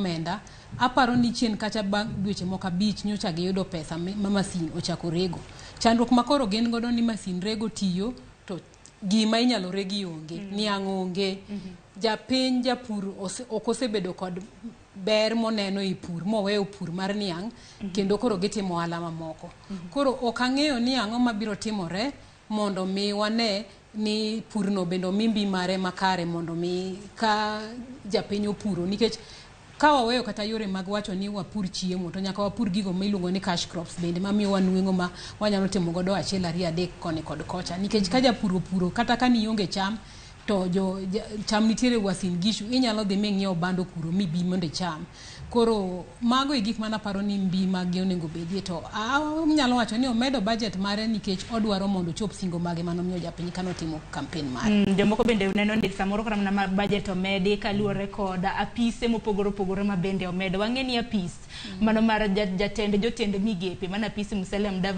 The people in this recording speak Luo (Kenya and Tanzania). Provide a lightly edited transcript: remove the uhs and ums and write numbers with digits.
Omenda, aparo ni chien kacha bang' dweche moko abich nyocha giyudo pesa ma masin ochako rego. Chandruok ma koro gin godo ni masin rego tiyo to gima inyalo regi onge, niang' onge. Japiny japur ok osebedo kod ber moneno e pur moweyo pur mar niang' kendo koro gitimo ohala mamoko. Koro ok ang'eyo ni ang'o mabiro timore mondo mi wane ni purno bende omi mbi mare makare mondo mi ka japiny opuro nikech ka waweyo kata yore mag wacho ni wapur chiemo to nyaka wapur gigo miluongo ni cash crops bende mamiyo wa nweng'o ma wanyalo timo godo achiel ariyo adek koni kod kocha nikech ka japur opuro kata ka nionge cham to jo cham nitiere Uasin Gishu inyalo dhi ming'iew bando kuro mibi mondo icham. Koro mago e gik mane aparo ni mbi maggi onego bedie to anyalo wacho ni omedo budget mare nikech odwaro mondo ochop singo mage mane omiyo japiny kane otimo campaign mare. Jomoko bende neno ni samoro kata mana budget omedi kaluwore kod apise mopogore opogore ma bende omedo. Wang'e ni apis mano mar jatend jotend migepe mano apis Musalia Mudavadi.